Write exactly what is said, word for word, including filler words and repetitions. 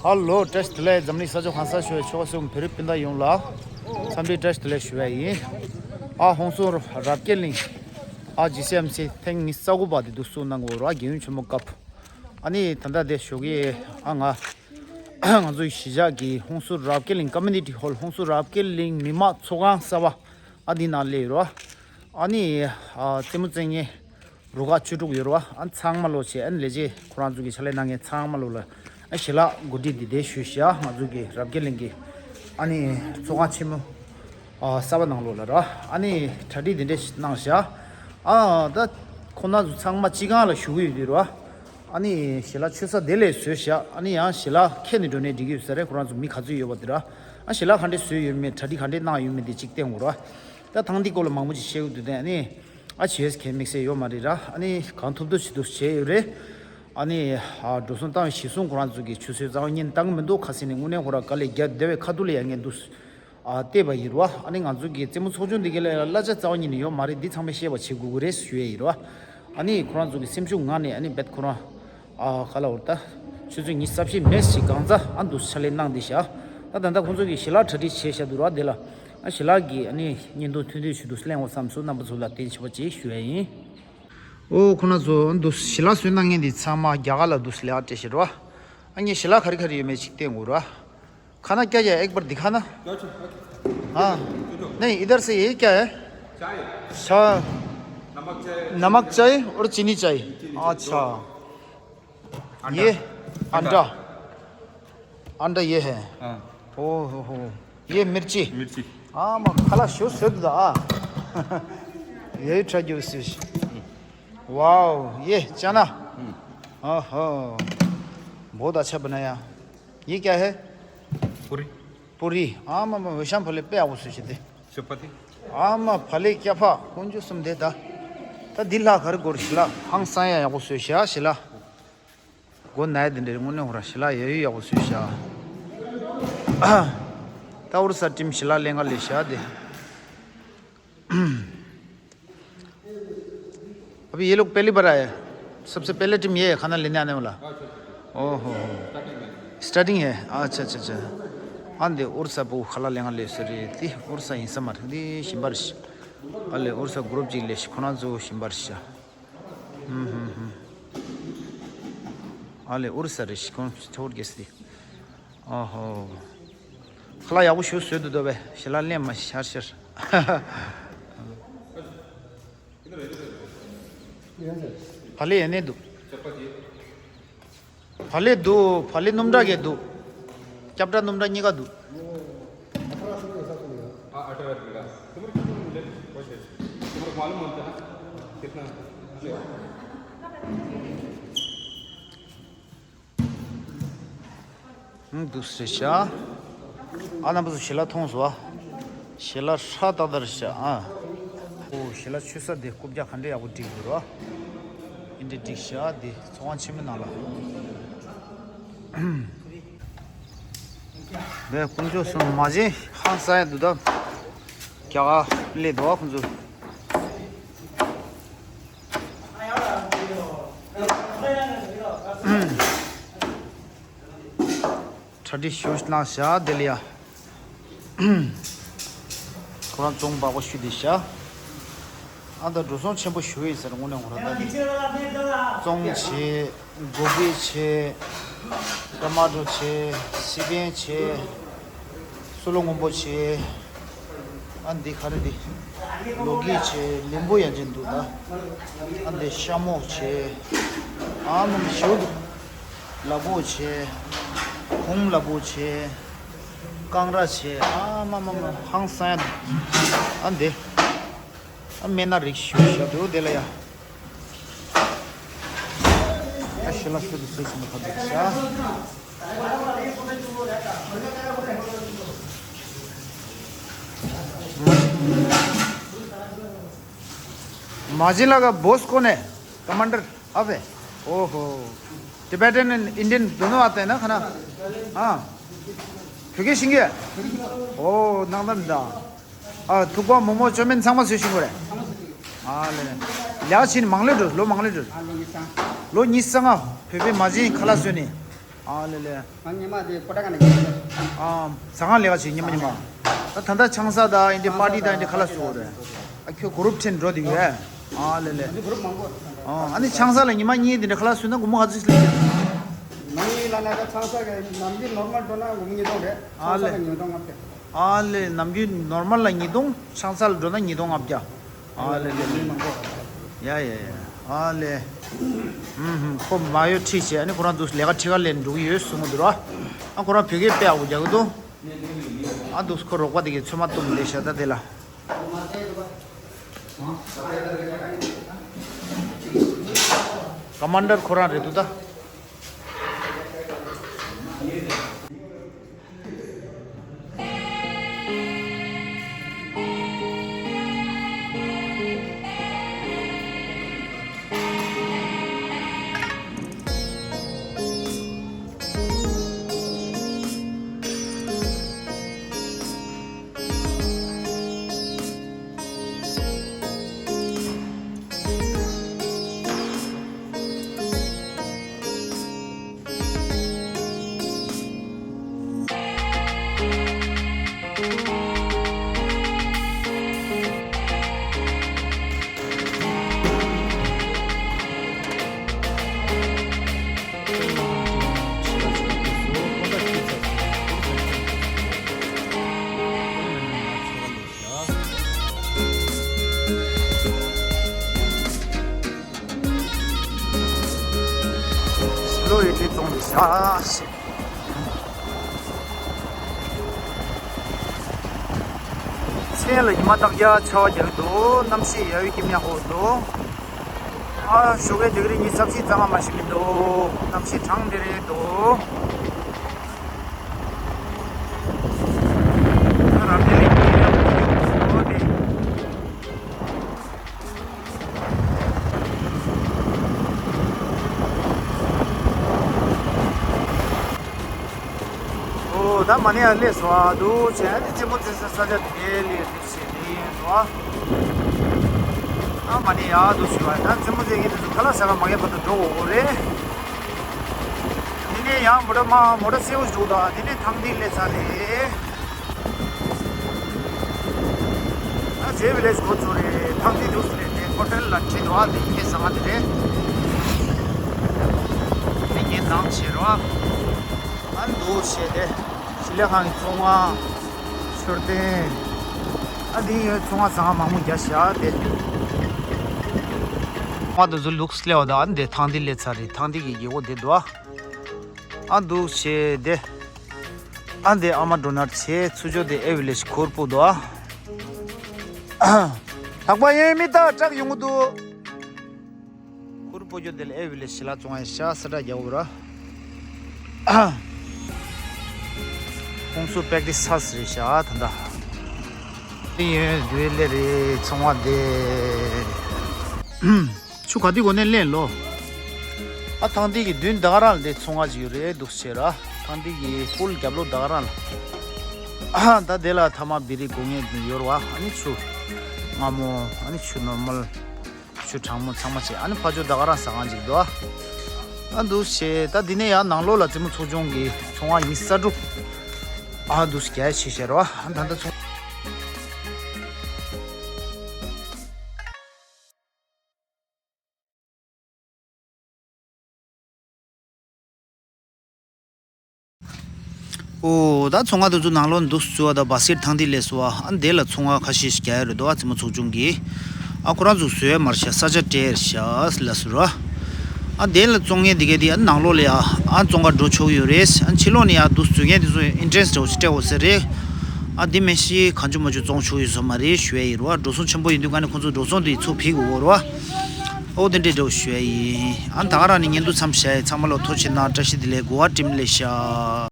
ཧ་ལོ། བཀྲ་ཤིས་བདེ་ལེགས། འཛམ་གླིང་ས་ཕྱོགས་གང་སར་བཞུགས་པའི་ཆོལ་ཁ་གསུམ་བོད་རིགས་སྤུན་ཟླ་ཡོངས་ལ་འཚམས་འདྲི་བཀྲ་ཤིས་བདེ་ལེགས་ཞུ་བ་ཡིན། ཨ་ཧོང་སུར་རབ་རྒྱས་གླིང་། ཨ་ཇི་སི་ཨེམ་སི་ཐེངས་ཉི་ཤུ་རྩ་དགུ་པ་དེ་འདུག་བཙུགས་གནང་གི་ཡོད་རེད་པ། རྒྱལ་ཡོངས་ཆེན་མོ་སྐབས། ཨ་ནི་ད་ལྟ་དེ་ཞོགས་ཀས་ཨ་ང་ང་ཚོའི་གཞིས་ཆགས་ཀྱི་ཧོང་སུར་རབ་རྒྱས་གླིང་ཀོ་མུ་ནི་ཊི་ཧོལ། ཧོང་སུར་རབ་རྒྱས་གླིང་མི་མང་ཚོགས་ཁང་གསར་པ་ཨ་འདི་ནང་སླེབས་ཡོད་རེད་པ། ཨ་ནི་ཨ་རྩེད་མོ་རྩེ་མཁན་རུ་ཁག་བཅུ་དྲུག་ཡོད་རེད་པ། ཨ་ཚང་མ་ལོ་བྱས། ཨ་ནི་ལས་བྱེད་ཁོ་རང་ཚོ་གི་ཕྱག་ལས་གནང་མཁན་ཚང་མ་ལོ་ལ་ཨ་ཞལ་ལག་གོ་སྒྲིག་འདི་འདྲ་ཞུས་བཞག་ང་ཚོ་གི་རབ་རྒྱས་གླིང་གི་ཨ་ནི་ཚོགས་ཁང་ཆེན་མོ་ཨ་གསར་པ་ནང་ལོགས་ལ་ར། ཨ་ནི་གྲ་སྒྲིག་འདི་འདྲ་ཞིག་གནང་བཞག་ཨ་ད་ཁོ་རང་ཚོ་ཚང་མ་སྤྱི་ཁང་ལ་བཞུགས་ཀྱི་ཡོད་དུས་ར། ཨ་ནི་ཞལ་ལག་མཆོད་ས་དེ་ལ་བཟོས་བཞག་ཨ་ནི་ཡང་ཞལ་ལག་ཁྱེར་ནས་འགྲོ་ནའི་འགྲིག་གི་ཡོད་ས་རེད། ཁོ་རང་ཚོ་མི་ག་ཚོད་ཡོད་པ་དེ་ར། ཨ་ཞལ་ལག་ག་འདྲས་བཟོས་ཡོད་མེད། གྲ་སྒྲིག་ག་འདྲས་གནང་ཡོད་མེད་དེ་གཅིག་བསྟན་དགོས་ར། ད་ཐེངས་འདིའི་སྐོར་ལ་མང་པོ་ཅིག་བཤད་དགོས་འདུག་དེ་ཨ་ནི་ཨ་བྱས་ཁས་དམིགས་བསལ་ཡོད་མ་རེད་ར། ཨ་ནི་གང་ཐུབ་ཐུབ་བྱེད་དུ་བྱས་ཡོད་རེད། ཨ་ནི་ཨ་འགྲོ་སོང་བཏང་བའི་གཞི་བཟུང་ཁོ་རང་ཚོ་གི་ཆུ་ཚོད་རྩ་བ་ཉིད་ནས་བཏང་གི་མི་འདུག་ཁ་སང་ནས་དངོས་གནས་ཁོ་ར་དཀའ་ལས་རྒྱག་བསྡད་པའི་ཁ་ཐུག་ལ་ཡ་ངས་འདུག་ཨ་བལྟས་པ་ཡིན་ར། ཨ་ནི་ང་ཚོ་གི་རྩེད་མོ་ཚོགས་ཆུང་འདི་ག་ལ་གླ་ཆ་རྩ་བ་ཉིད་ནས་ཡོད་མ་རེད། འདི་ཚང་མས་ཤེས་པ་བྱེད་དགོས་ཀྱི་རེད་ཞུ་ཡས་ཡིན་ར། ཨ་ནི་ཁོ་རང་ཚོ་གི་སེམས་ཤུགས་ངང་ནས་ཨ་ནི་རྦད་ཁོ་རང་ཨ་ག་ལ་འོར་ད་ཆུ་ཚོད་ཉི་ཤུ་རྩ་བཞི་མེད་ཞིག་གང་ཚ་ཨ་འདུག་ཕྱག་ལས་གནང་བསྡད་ཤག་ད་ད་ལྟ་ཁོང་ཚོ་གི་ཞལ་ལག་གྲ་སྒྲིག་བྱས་བཞག་འདུག་ར། དེ་ལ་ཨ་ཞལ་ལག་གི་ཨ་ནི་བརྙན་ཐུང་ཐུང་ཐུང་ཞིག་འདུག་གླེང་བ་བསམ་སོང་། རྣམ་པ་ཚོ་ལ་བསྟན་ཆེ་བ་ཅིག་ཞུ་ཡས་ཡིན། ཨོ་ཁོ་རང་ཚོ་འདུག་ཞལ་ལག་བཟོས་གནང་མཁན་འདི་ཚང་མ་རྒྱ་གར་ལ་འདུག་ལས་ཀ་སྤྲད་ཤག་ར། ཨ་ངས་ཞལ་ལག་ག་རེ་ག་རེ་ཡོད་མེད་ཅིག་བསྟན་དགོས་ར། खाना क्या क्या है, एक बार दिखाना। हाँ। नहीं, इधर से ये क्या है? चाय। अच्छा। नमक चाय। नमक चाय और चीनी चाय। चीनी चाय। अच्छा। दो। अंडा। ये अंडा। अंडा। अंडा ये है। हाँ। ओ हो हो। ये मिर्ची। मिर्ची। हाँ, मैं खाला शो शो दा। यही ट्राई जो इस। वाओ, ये चना। हम्म। ओहो। बहुत अच्छा बनाया। ये क्या है? पूरी। पूरी। ཨ་མ་མ། འོད་ཤང་ཕ་ལེ་དཔེ་ཡག་པོ་བཟོས་ཤག་དེ། चपाती। ཨ་མ་ཕ་ལེ་སྐྱ་ཕ་དཀོན་མཆོག་གསུམ་དེ་ད། ད་འདི་ལྷག་ག་རེ་དགོས་རེད། ཞལ་ལག་ཧང་སང་ཡ་ཡག་པོ་བཟོས་ཤག་ཞལ་ལག་སྒོ་ན་ཡ་དེ་འདྲ་དངོས་གནས་ཧོ་ར་ཞལ་ལག་ཡ་ཡོད་ཡག་པོ་བཟོས་ཤག་ད་ཨོ་རི་ས་ཊིམ་ཞལ་ལག་ལེན་ག་ལས་ཤག་དེ། अभी ये लोग पहली बार आए हैं? सबसे पहले टीम ये है खाना लेने आने वाला? ओहो हो। स्टार्टिंग है। अच्छा, अच्छा, अच्छा। आंदे उर्सा पो खाला लेंगा ले सरे ती उर्सा हिंसा मार दी शिंबारिश। अले उर्सा ग्रुप जी ले शिकोना जो शिंबारिश। हम्म, हम्म, हम्म। अले उर्सा रे शिकोन छोड़ गेस दी। ओहो। खाला याबो शो सो दो बे। शिला ले मा शर शर। ཕ་ལེ་ཡེ་ནས་འདུག་ཕ་ལེ་འདུག་ཕ་ལེ་སྣུམ་འདྲ་གས་འདུག་སྐྱབས་འདྲ་སྣུམ་འདྲ་གཉིས་ཀ་འདུག་འདུག་སེ་བྱ། ཨ་ན་བུ་ཞི་ལ་མཐོང་སོ། ཞི་ལ་ཧྲ་ཏག་ཏག་རེད་ཤག་ཨ། ཨོ་ཞི་ལ་ཆུ་ས་དེ་རྐུབ་བཀྱག་ག་འདྲ་ཡག་པོ་བསྒྲིགས་འདུག་རོ། ཨིན་འདྲ་བསྒྲིགས་ཤག་དེ་ཚོང་ཁང་ཆེན་མོ་ནང་ལ། དེ་དཀོན་མཆོག་གསུམ་མ་བྱན་ཧང་སང་ཡ་འདུག་ད། རྒྱ་གར་སླེབས་འདུག་ཁོང་ཚོ། གྲ་སྒྲིག་ཞུ་གནང་བཞག་དེ་ལ་ཡ། ཁོ་རང་བཙོང་འབག་པ་ཞུ་དེ་བཞག་ཨ་ད་འགྲོ་སོང་ཆེན་པོ་ཞུ་ཡིན་ཟེར་དངོས་གནས་ཁོ་རང་ད་བཙོང་བྱེད། གོ་གི་བྱེད། ཊ་མ་ཊོ་བྱེད། སི་པན་བྱེད། སུ་ལོ་སྔོན་པོ་བྱེད། ཨ་འདི་ག་རེ་འདི། ལོ་གི་བྱེད། ལིམ་བུ་ཡང་ཅིག་འདུག་ད། ཨ་འདི་ཤ་མོག་བྱེད། ཨ་མ་མ་ཞོ་འདུག་ལ་བོ་བྱེད། གུང་ལ་བོ་བྱེད། རྐང་ར་བྱེད། ཨ་མ་མ་མ་ཧང་སང་ཡ། ཨ་འདི། ཨ་སྨན་སྣ་རིགས་ཞུ་ཞབས་འདུག་དེ་ལ་ཡ། ཨ་ཤི་ལ་ཤུ་དུ་སུ་སུ་མ་ཁ་འདུག་ཤ། मार्जिन लगा बॉस कौन है? कमांडर अब है। ओहो, टिबेटन एंड इंडियन दोनों आते हैं ना खाना? हाँ। क्योंकि सिंह है। ओ नंदन दा। ཨ་ཐུག་པ་མོག་མོག་ཅོ་མིན་ཚང་མ་བཟོས་ཤིང་གོ་རེད། ཨ་ལེ་ལེ། ལེགས་ཕྱིན་མང་ལེ་འགྲོ་ལོ་མང་ལེ་འགྲོ། ལོ་ཉི་ཤུ་རྩ་ལྔ་བོད་པའི་མ་བྱན་ཁ་ལག་བཟོས་ནས། ཨ་ལེ་ལེ། ང་ཉི་མ་དེ་པོ་ཏ་ག་ནས་ཡིན། ཨ། ཟ་ཁང་ལས་ཀ་བྱེད་ཉི་མ་ཉི་མ། ད་ད་ལྟ་ཆང་ས་དང་ཨིན་དེ་པར་ཊི་དང་ཨིན་དེ་ཁ་ལག་བཟོ་རེད། ཨ་ཁྱོད་གུ་རུབ་ཁྲིད་འགྲོ་དེ་ཡོད། ཨ་ལེ་ལེ། འདི་གུ་རུབ་མང་པོ། ཨ་ཨ་ནི་ཆང་ས་ལ་ཉི་མ་གཉིས་དེ་འདྲ་ཁ་ལག་བཟོས་ན་སྒོར་མོ་ག་ཚོད་སླེབས་ཀྱི། ཉི་མ་གཉིས་ལ་ན་ད་ཆང་ས་གི་ནམ་རྒྱུན་ནོར་མལ་འགྲོ་ན་སྒོར་མོ་ཉིས་སྟོང་རེད། ཨ་ཆང་ས་ལེ། གི་ཉིས་སྟོང་ལྔ་བརྒྱ། ཨ་ལེ། ནམ་རྒྱུན་ནོར་མལ་ལ་ཉིས་སྟོང་། ཆང་ས་ལ་འགྲོ་ན་ཉིས་སྟོང་ལྔ་བརྒྱ། ཨ་ལེ་ལེ་ལེ། ཡ་ཡ་ཡ། ཨ་ལེ། ཧུམ་ཧུམ། ཁོ་མ་གཡོ་ཁྲིད་བྱས་ཨ་ནི་ཁོ་རང་འདུག་ལས་ཀ་ཁྲི་ཁ་ལེན་འགྲོ་གི་ཡོད་གསུང་གི་འདུག་ར། ཨ་ཁོ་རང་བོད་སྐད་དཔེ་ཡག་པོ་རྒྱག་གི་འདུག་ཨ་འདུག་ཁོ་རོགས་པ་དེ་གིས་ཚོད་མ་གཏོང་ལས་བྱ་ད་དེ་ལ། ཀ་མན་ཌར་ཁོ་རང་རེད་འདུག་ད། ལོ་ཡི་དེ་བཙོང་དེ་ཤ་ཤེ། མཚན་ལ་ཉི་མ་སྟག་རྒྱ་ཆར་པ་རྒྱག་གི་འདུག་གནམ་གཤིས་ཡ་ཡུལ་གྱི་མྱ་ཧོ་འདུག་ཨ་ཞོགས་ཀའི་དེ་ག་རེ་ཉི་ཤབ་ཤིག་གཙང་མ་ཞིག་མི་འདུག་གནམ་གཤིས་གྲང་དེ་རེད་འདུག་ཨ་རབ་དེ་ལས་ཀྱི་ཡ་ཧོ་དེ། ཨོ་ད་མ་ནི་ཡ་ལས་སོ་ཨ་འདུག་བྱས་ཨ་ནི་རྩེད་མོ་རྩེ་ས་ས་ཆ་དེ་ལས་འདུག་བྱས་དེ་ཡིན་སོ་ཨ། ཨ་མ་ནི་ཡ་འདུག་ཞུ་བ་ད་རྩེད་མོ་རྩེ་མཁན་དེ་ཚོ་ཁ་ལག་ཟ་ག་མ་ངེས་པ་དུ་འགྲོ་འོ་རེད། དེ་ནས་ཡང་མོ་ཊ་མ་མོ་ཊ་སེའུ་འགྲོ་ད་དེ་ནས་ཐང་ཏི་སླེབས་ཚར་རེད། ཨ་ཇེ་ཝི་ལེཇ་འགོ་ཚུགས་རེད། ཐང་ཏི་འདུག་སེ་ལས་ནས་ཧོ་ཊེལ་ལ་ཁྲིད་འདུག་ཨ་དེ་ཁྱེད་ཟ་མ་དེ་རེད། དེ་ངས་ནང་བྱེད་རོགས། ཨ་འདུག་བྱས་ཏེ་ཞི་ལི་ཁང་གི་བཙོང་བ་མཆོད་རྟེན་ཨ་དེ་ཡོད་བཙོང་བ་ཟ་ཁང་མང་པོ་རྒྱ་བཞག་དེ། ང་དུ་ཟུ་ལུགས་སླེ་བ་དང་ཨ་འདི་ཐང་ཏི་སླེ་ཚར་རེད། ཐང་ཏི་གི་རྒྱལ་སྒོ་དེ་འདུག་ཨ། ཨ་འདུག་བྱས་ཏེ། ཨ་འདི་ཨ་མ་འགྲོ་ནར་བྱས་ཚུར་ཕྱོགས་དེ་ཨེ་ཝི་ལེ་ཇི་ཁུར་པོ་འདུག་ཨ། ལྷག་པ་ཡོད་མི་ད་སྐྲག་ཡོང་གི་འདུག་ཁུར་པོ་རྒྱུ་དེ་ལ་ཨེ་ཝི་ལེ་ཇི་ལ་བཙོང་ཡ་ཤ་ས་ཏྲ་རྒྱག་འོ་ར། ཁོང་ཚོ་པེག་ཏི་སི་ཚར་རེད་ཤ་ད་ད། དེ་ཡོད་དུས་ལེ་རེད་ཚོང་བ་དེ། ཆུ་ག་དུས་གོ་ནས་ལེན་ལོ། ཨ་ཐང་ཏི་གི་མདུན་ད་ག་རང་ལ་དེ་ཚོང་བ་ཅིག་ཡོད་རེད་འདུག་ཟེར་ར། ཐང་ཏི་གི་པུལ་རྒྱབ་ལོགས་ད་ག་རང་ལ། ཨ་ད་དེ་ལ་ཐ་མག་བི་རི་སྒོ་ངའི་ཡོད་ར་བ། ཨ་ནི་ཆུ་མངར་མོ། ཨ་ནི་ཆུ་ནོར་མལ། ཆུ་གྲང་མོ་ཚང་མ་བྱས། ཨ་ནི་ཕ་ཇོ་ད་ག་རང་ཟ་ཁང་ཅིག་འདུག་ཨ། ཨ་འདུག་བྱས་ད་འདི་ནས་ཡང་ནང་ལོགས་ལ་རྩེད་མོ་ཚོགས་ཆུང་གི་ཚོང་བ་ཡིན་ས་འགྲོ། ཨ་འདུག་རྒྱ་ཆེ་ཤེར་བ། ཨ་ད་ད་ཚོང་ཨོ་ད་ཚོང་ཁང་དེ་ཚོ་ནང་ལོགས་འདུག་བཟོ་བ་དང་བ་སི་ཀེ་ཊི་ཐང་ཏི་ལས་བཟོ་བ། ཨ་འདི་ལ་ཚོང་ཁང་ཁ་ཤས་ཤིག་རྒྱག་ཡ་རེད་འདུག་ཨ་རྩེད་མོ་ཚོགས་ཆུང་གིས། ཨ་ཁོ་རང་ཚོ་བཟོས་མར་ཤ་ས་ཆ་སྤྲད་ཤ་ལ་ཟུར་ར། ཨ་དེ་ལ་བཙོང་མཁན་དེ་གས་དེ་ཨ་ནང་ལོགས་ལ་ཡ་ཨ་བཙོང་ག་འགྲོ་ཆོག་ཡོད་རེད། ཨ་ཕྱི་ལོགས་ནས་ཡ་འདུག་བཟོ་མཁན་དེ་ཚོ་ཨིན་ཊི་རེ་སི་འདྲ་བོ་ཞིག་སྤྲད་འོ་ཟེར་རེད། ཨ་དེ་མེད་ཤི་གང་བྱུང་མ་བྱུང་བཙོང་ཆོག་ཡོད་ས་མ་རེད་ཞུ་ཡ་ཡིན་རོ། ཨ་འགྲོ་སོང་ཆེན་པོ་ཡིན་དུས་ག་ནས་ཁོང་ཚོ་འགྲོ་སོང་དེ་ཚུར་ཕུལ་དགོས་འོ་རོ། ཨ་འོ་དེ་འདྲས་འདྲ་བོ་ཞུ་ཡ་ཡིན། ཨ་ད་ག་རང་ནས་བརྙན་ཐུང་མཚམས་བཞག་ཡ། ཚང་མ་ལ་ཐུགས་རྗེ་གནང་། བཀྲ་ཤིས་བདེ་ལེགས། གོ་བ་བཀྲིན་ལེ་ཤ།